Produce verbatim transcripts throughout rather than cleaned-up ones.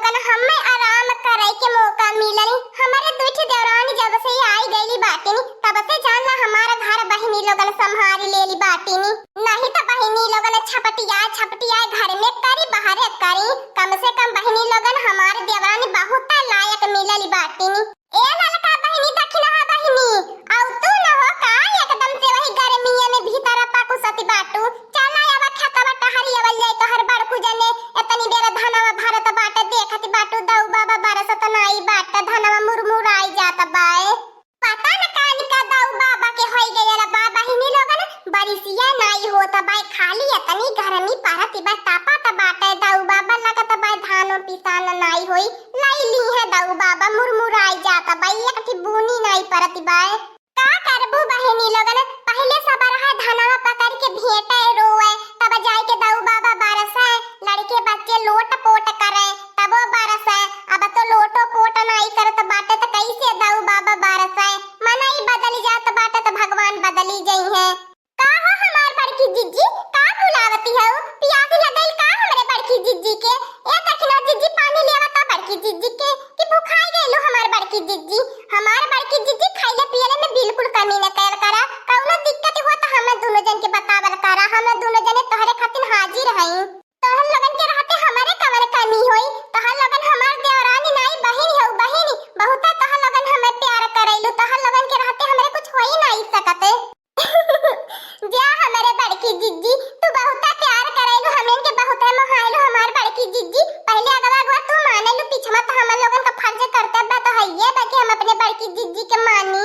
कन हमें आराम करे के मौका मिलल। हमरे दुइ ठे देवरानी जब से आई गईली बाटिन, तब से जान ला हमार घर बहिनी लोगन संभारी लेली बाटिन। नहीं त बहिनी लोगन छपटिया छपटिया घर में करी, बाहरे करी। कम से कम बहिनी लोगन हमार देवरानी बहुत लायक मिलली बाटिन। ए ललका बहिनी, दखिनहा बहिनी, आउ तू न हो का एकदम से वही गर्मिया में भीतर पाकुसती बाटू? चला आवा खेतवा टहरी आवल जाए, तोहर बड़कू जने एतनी बेर धनवा भरत बाटे, देखत बाटू दऊ बाबा बरसत नाई बाटे, धनवा मुरमुराई जात बाए। पता न कानी का दऊ बाबा के होई गयल बा बहिनी लोगन, बरिसिया नाई होत बाए, खाली एतनी गर्मी परत बा, तापत बाटे दऊ बाबा, लगत बाए धानो पिसान नाई होई, लई ली है दऊ बाबा, मुरमुराई जात बाए, एक ठी बूनी नाई परत बाए। का करबू बहिनी लोगन, पहिले सब रहा धनवा पकड़ के भेंटे रोवे, तब जाए के दऊ बाबा बरसे, लड़के बच्चे लोट पोट करे, तबो बरसे। अब तो लोटो पोट नाई करत बाटे, त कैसे दऊ बाबा बरसे? मनई बदल जात बाटे, त भगवान बदली जइहे। का हो हमार बड़की जिज्जी, का बुलावती हऊ? पियास लगल का हमरे बड़की जिज्जी के? ए दखिना जिज्जी, पानी लेवा ता बड़की जिज्जी के, कि भुखाई गइलू हमार बड़की जिज्जी? हमार बड़की जिज्जी खइले पियले में बिल्कुल कमी न कयल करा। कउनो दिक्कत हो त हम दुनो जन के बतावल करा, हम दुनो जने तोहरे खातिर हाजिर हई। तोहन लोगन के रहते हमरे कवन कमी होई? तोहन लोगन हमार देवरानी नाई, बहिनी हऊ बहिनी। बहुते तोहन लोगन हमें प्यार करैलू, तोहन लोगन के रहते हमरे कुछ होई नाई सकते। जा हमरे बड़की जिज्जी, तू बहुते प्यार करैलू, हमन के बहुते मोहाइलू हमार बड़की जिज्जी। पहिले अगवा अगवा तू मानेलू, पिछवा त हमन लोगन का फर्ज कर्तव्य तो हइये बा कि हम अपने बड़की जिज्जी के मानी।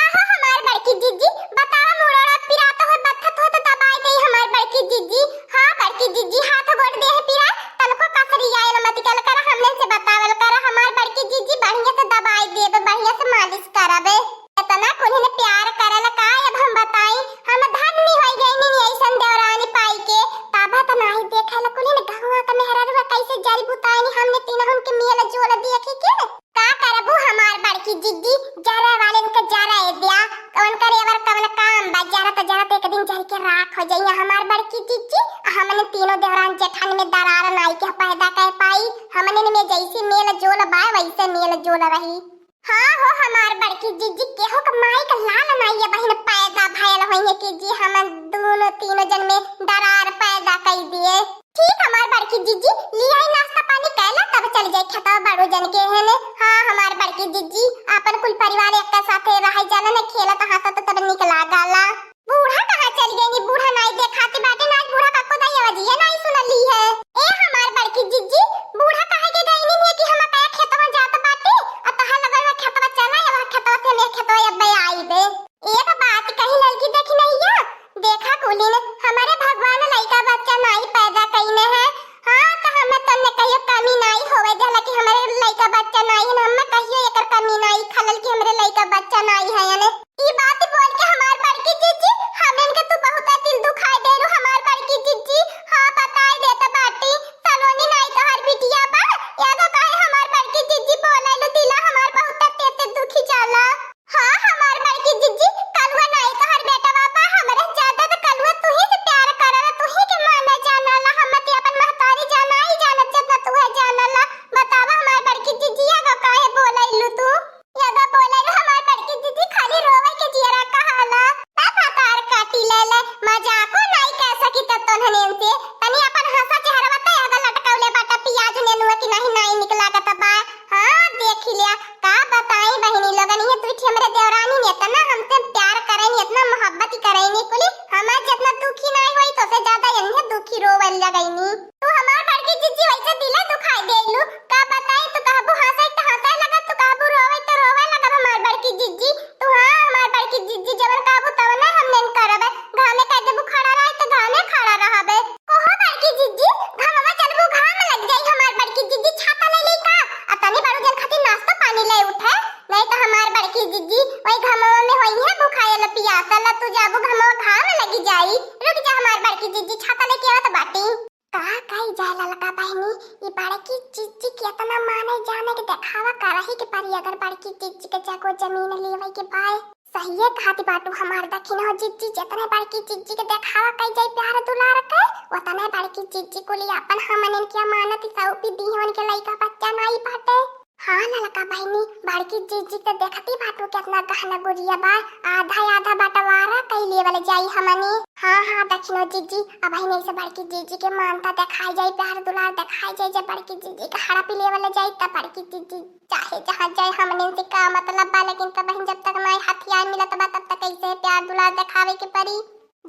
आहो हमार बड़की जिज्जी, बतावा मुड़ोड़ा पिरात हो, बथत हो त दबाई देई हमार बड़की जिज्जी। हाँ बड़की जिज्जी, हाथ गोड़ देह पिरा, तनको कसरी आयल मत कल कर, हमन से बतावल कर हमार बड़की जिज्जी, बढ़िया से दबाई देब, बढ़िया से मालिश करबे। इतना कुल्हिन प्यार करल का अब हम बताई, हम धन्य होई गइनी अइसन देवरानी पाई के। तब त नाही देखल कुल्हिन गहुआ के मेहररुआ कैसे जरी बुताइनी, हमने तीनहुन के मेल जोल देखी के। का करबू हमार बड़की जिज्जी, जरे वाले के जरे द्या, उनकर एवर कवन काम बा, जरत जरत एक दिन जर के राख हो जाइए हमार बड़की जिज्जी। हमने तीनों देवरान जेठान में दरार नाई के पैदा कर पाई, हमने में जैसी मेल जोल बा वैसे मेल जोल रही। हाँ हो हमार बड़की जिज्जी, केहू के माई के लाल नाई ये बहिन पैदा भयल होइहे कि जी हम दोनों तीनों जन में दरार पैदा कर दिए। ठीक हमार बड़की जिज्जी, लियाई नाश्ता पानी कैला तब चल जाई खेतवा बड़ू जन के हेने। हाँ हमार बड़की जिज्जी, आपन कुल परिवार एक साथे रह जाला न, खेलत हंसत तब निक लागला। बूढ़ा कहाँ चल गइनी? बूढ़ा नाई देखाती बाटे, ना आज बूढ़ा कक्को दाई आवाजिया नाई सुनली है। ए हमार बड़की जिज्जी, बूढ़ा काहे के गइनी है कि हम कहे खेतवा जात बाटे, आ तहार लगन में खेतवा चला, या वहाँ खेतवा से ले खेतवा अब्बे आई बे। एक बात कही ललकी देखी नैया, देखा कुलीन, हमरे भगवान लइका बच्चा नाई पैदा कइने हैं। हाँ, त हमें तन्ने कहियो कमी नाई होवे देला कि हमरे लइका बच्चा नाई है, हमें कहियो एकर कमी नाई खलल कि हमरे लइका बच्चा नाई है। ई बात बोल के हमार बड़की जिज्जी, हमन के तू बहुत दिल दुखाई देलू हमार बड़की जिज्जी। हाँ, बताई देत बाटी, सलोनी नाई तोहार बिटिया बा, याद काहे हमार बड़की जिज्जी बोलैलू, दिला हमार बहुत तेज दुखी जाला। हाँ, हमार बड़की जिज्जी, कलुआ नाई तोहार बेटवा बा, हमरे ज्यादा त कलुआ तू ही से प्यार करला, तू ही के माना जानला, हम ते अपन महतारी जाना ही जानत जितना तू है जानला। बतावा हमार बड़की जिज्जी, याद काहे बोलैलू तू? याद बोलैलू हमार बड़की जिज्जी, खाली रोवे के जियरा कहाला। ता भतार काटी ले ले, मजाको नाई कह सकी त तोन्हनेन से। तनी अपन हंसा चेहरवा त याद लटकौले बाटा पियाज नेनुआ कि नहीं नाई निकला कत बा। हाँ, देखी लिया, का बताई बहिनी लोगन, ये दुई ठे हमरे देवरानी ने इतना हमसे प्यार करैनी, इतना मोहब्बत करैनी कुली, हमार जितना दुखी नाई होई, तो से ज्यादा इन्हें दुखी रोवल लगैनी। तू हमार बड़की जिज्जी वैसे दिला दुखाई देलू, का बताई, तू कहबू हंसे त हंसे लगा, तू कहबू रोवे त रोवे लगा हमार बड़की जिज्जी। तू हाँ हमार बड़की जिज्जी जवन कहबू तवने हम नेन करबे, घामे कह देबू खड़ा रहे त घामे खड़ा रहबे। ओहो बड़की जिज्जी, घमवा चलबू, घाम लग जाई हमार बड़की जिज्जी, छाता ले लेई का? आ तनी बड़ू जन खातिर नाश्ता पानी ले उठे, नहीं तो हमार बड़की जिज्जी वही घमवा में होई है भुखायल पियासल, तू जाबू घमवा घाम लगी जाई। रुक जा हमार बड़की जिज्जी, छाता लेके आवत बाटी। का कही जाए ललका बहिनी, ई बड़की जिज्जी के इतना माने जाने के देखावा करही के परी, अगर बड़की जिज्जी के जगह जमीन लेवे के बाय। सहिए कहती बाटू हमार दखिनहो जिज्जी, जेतने बड़की जिज्जी के देखावा कई जाई प्यार दुलार के, ओतने बड़की जिज्जी कुली आपन हमनन के अमानत सौंपी दीहन के लइका बच्चा नाई बाटे। हाँ ललका बहिनी, बड़की जिज्जी के देखती बाटू केतना गहना गुरिया बा, आधा आधा बंटवारा कई लेवल जाई हमनी। हाँ हाँ दखिनो जिज्जी, अबहिन से बड़की जिज्जी के मानता देखाई जाई, प्यार दुलार देखाई जाई। जब बड़की जिज्जी के हड़पी लेवल जाई तब बड़की जिज्जी चाहे जहाँ जाए, हमने से का मतलब बा, लेकिन तब बहिन जब तक नाई हथियार मिलत बा तब तक कैसे प्यार दुलार देखावे के पड़ी।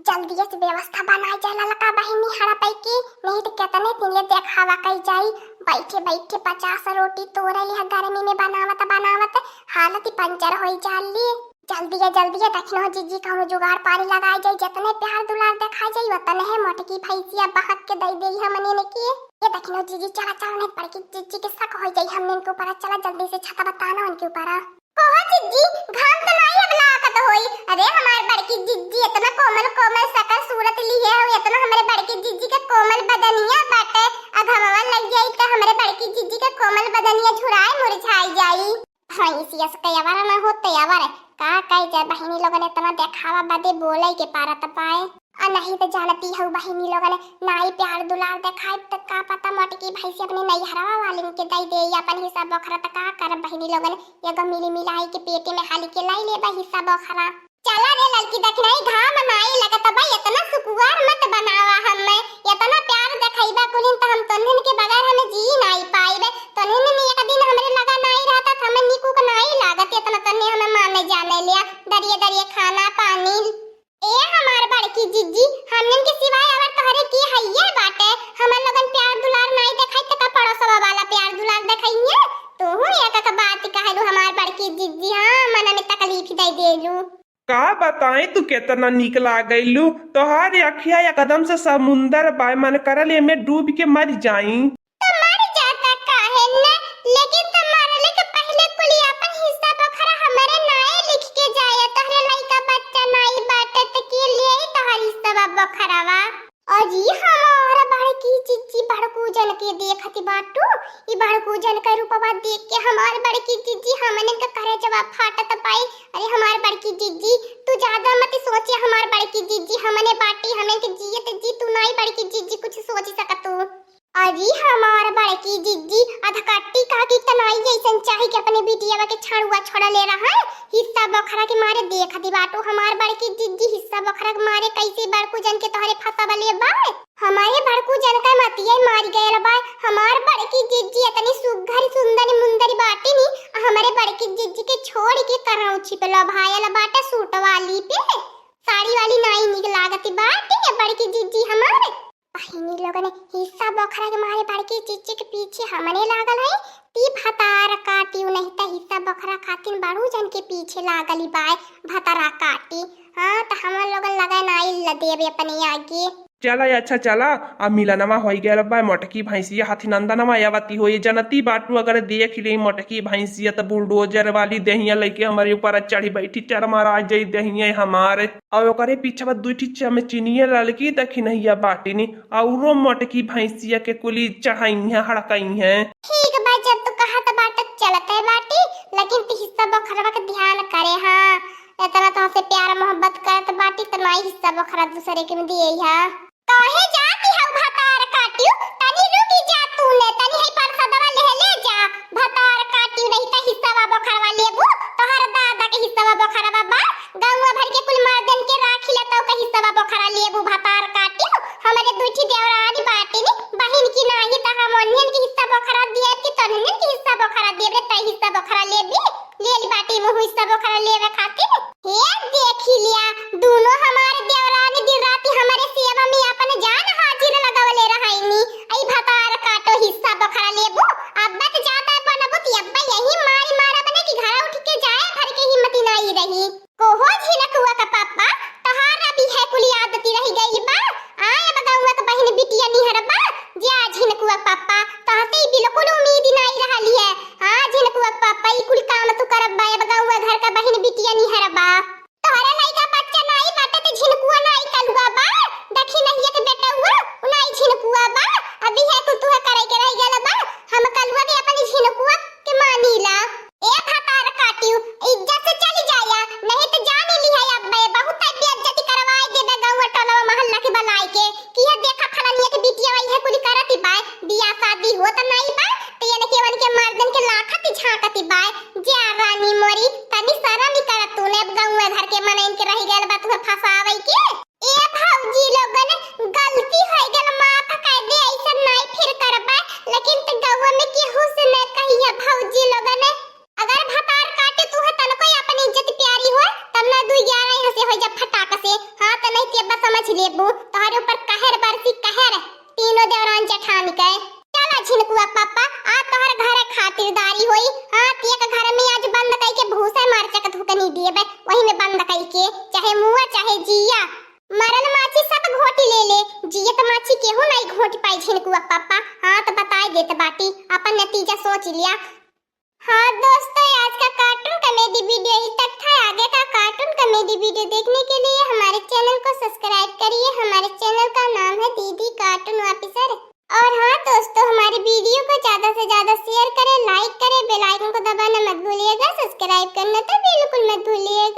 जल्दी से व्यवस्था बनाई जाए ललका बहिनी हड़पई की, नहीं तो कितने दिन ले देखावा कई जाई। बैठे बैठे पचास रोटी तोड़े लिहा गर्मी में बनावत बनावत हालत ही पंचर होई जाली। जल्दी है जल्दी है दखिनो जिज्जी कौनो जुगाड़ पानी लगाई जाई, जितने प्यार दुलार देखाई जाई उतने है मोटकी भैंसिया बहक के दई देई हमने ने की। ये दखिनो जिज्जी चला चला नहीं बड़की जिज्जी के शक होई जाई हमने के ऊपर। चला जल्दी से छता बताना उनके ऊपर। ओहो जिज्जी, घाम तो नाई अब लागत होई। अरे हमार बड़की जिज्जी इतना कोमल कोमल सकल सूरत लिहे हो, इतना हमरे बड़की जिज्जी के कोमल बदनिया बाटे। अब घमवा लग जाई त हमरे बड़की जिज्जी के कोमल बदनिया झुराई मुरझाई जाई। भैंसिया से कयावर ना हो तयावर। का कई जाए बहिनी लोगन इतना देखावा बदे बोले के पारत पाए। आ नहीं तो जानती हऊ बहिनी लोगन, नाई प्यार दुलार देखाइब त का पता मोटकी भैंसी अपने नैहरवा वालिन के दई दे अपन हिस्सा बोखरा। त का करब बहिनी लोगन, एगो मिली मिलाई के पेटी में हाली के लाई लेबा हिस्सा बोखरा। चला रे ललकी दखिनही, घाम नाई लगत बा, इतना सुकुआर मत बनावा हमें। इतना प्यार देखइबा कुलिन त हम तोन्हन के बगैर हमें जी नाई पाइबे। तोन्हन एक दिन हमरे लगा नाई रहता त हमें निकू के नाई लागत, इतना तन्ने हमें माने जाने लिया, दरिये दरिये खाना पानी। ए हमार बड़की जिज्जी, हमनन के सिवाय अवर तोहरे के हइये बाटे? हमन लोगन प्यार दुलार नाई देखाई त का पड़ोसवा वाला प्यार दुलार देखइये? तोहू एक एक बात कहलू हमार बड़की जिज्जी, हाँ, मन में तकलीफ दे देलू। का बताई तू केतना नीक लागैलू, तोहार अखिया एकदम से समुंदर बाय, मन करल एमे डूब के मर जाई। त मर जाता काहे न, लेकिन त मरले के पहिले कुली अपन हिस्सा बखरा हमरे नाए लिख के जाए, तोहरे लइका बच्चा नाई बाटे त के लिए तोहर हिस्सा बखरावा। अजी हमार बड़की जिज्जी बड़कू जन के देखत बाटू, ई बड़कू जन का रूपवा देख के हमार बड़की जिज्जी हमनन का करेजवा फाटत पाई। अरे हमार बड़की जिज्जी, तू ज्यादा मत सोचे हमार बड़की जिज्जी, हमने बाटी हमन के जियत जी तू नाई बड़की जिज्जी कुछ सोच सकतू। अरे हमार बड़की जिज्जी, अधकट्टी काकी तनाई जैसन चाही के अपने बिटियावा के छड़ुआ छोड़ले रहा। हिस्सा बखरा के मारे देखत बाटू हमार बड़की जिज्जी, हिस्सा बखरा के मारे कैसे बड़कू जन के तोहरे फंसावले बा। हमारे बड़कू जन का मतिये मार गयल बा। हमार बड़की जिज्जी इतनी सुघर सुंदर मुंदर बाटी नी, आ हमरे बड़की जिज्जी के छोड़ के करौछी पे लोभायल बाटे सूट वाली पे। साड़ी वाली नाई निक लागत बाटी ये बड़की जिज्जी हमार। बहिनी लोगन हिस्सा बखरा के मारे बड़की जिज्जी के पीछे हमने लागल है। ती भतार काटी नहीं त हिस्सा बखरा खातिर बड़ू जन के पीछे लागल ही बाय भतारा काटी। हाँ त हमन लोगन लगा नाई ल देवे अपने आगे। चला अच्छा चला, अब मिलनवा होई गयल बा मोटकी भैंसिया हथिनंदनवा आवती हो। ये जनती बाटू अगर देख ले मोटकी भैंसिया त बुलडोजर वाली देहिया लेके हमरे ऊपर चढ़ी बैठी चरमरा जाई देहिया हमारे। और ओकरे पीछे बा दुई ठी चमचिनिया ललकी दखिनहिया बाटिनी, औरो मोटकी भैंसिया के कुली चढ़ाई है हड़काई है। ठीक बा, जब तू कहत बाटे चलते बाटी, लेकिन तू हिस्सा बखरवा के ध्यान करे। हाँ, इतना तो हमसे प्यार मोहब्बत करत बाटी त नाई हिस्सा बखरा दूसरे के में दिए हा। काहे जाती हऊ भतार काटियो? तनी रुकी जा तू ने, तनी है परसदवा ले ले जा। भतार काटियो नहीं त हिस्सा बखरवा लेबू, तोहर दादा के हिस्सा बखरवा बा। गौवा भर के कुल मर्दन के राखी ले तो के हिस्सा बखरा लेबू भतार काटियो। हमरे दुठी देवरानी बाटी नी, बहिन की नाही त हम ओन्हन के हिस्सा बखरा दिए कि तोन्हन के हिस्सा बखरा देबे, तै हिस्सा बखरा लेबी। लेल बाटी मुँह हिस्सा बखरा लेवे खातिर। हे देखी लिया, दोनों हमारे देवरानी दिन रात हमारे सेवा में अपन जान हाजिर लगवले रहैनी। आई भतार काटो हिस्सा बखरा लेकिन त गौवा में केहू से न कहिया भौजी लोगन, अगर भतार काटे तू है तनको अपन इज्जत प्यारी होय, तब ना दुइ ग्यारह यहाँ से हो जा फटाक से। हाँ, त नहीं ते बस समझ लेबू, तोहरे ऊपर कहर बरसी कहर, तीनों देवरान जेठान के। चला झिनकुआ पापा, आ तोहर घर खातिरदारी होई। हाँ, ते एक घर में आज बंद कई के भूसा मार चक धुकनी दिए बे, वही में बंद कई के, चाहे मुआ चाहे जिया। मरल माछी सब घोटी ले ले, जियत माछी केहू नहीं घोट पाई झिनकुआ पापा। हाँ, त बताए देत बाटी, अपन नतीजा सोच लिया। हाँ दोस्तों, आज का कार्टून कॉमेडी वीडियो यहीं तक था। आगे का कार्टून कॉमेडी वीडियो देखने के लिए हमारे चैनल को सब्सक्राइब करिए। हमारे चैनल का नाम है दीदी कार्टून ऑफिसर। और हाँ दोस्तों, हमारी वीडियो को ज्यादा से ज्यादा शेयर करें, लाइक करें, बेल आइकन को दबाना मत भूलिएगा, सब्सक्राइब करना तो बिल्कुल मत भूलिएगा।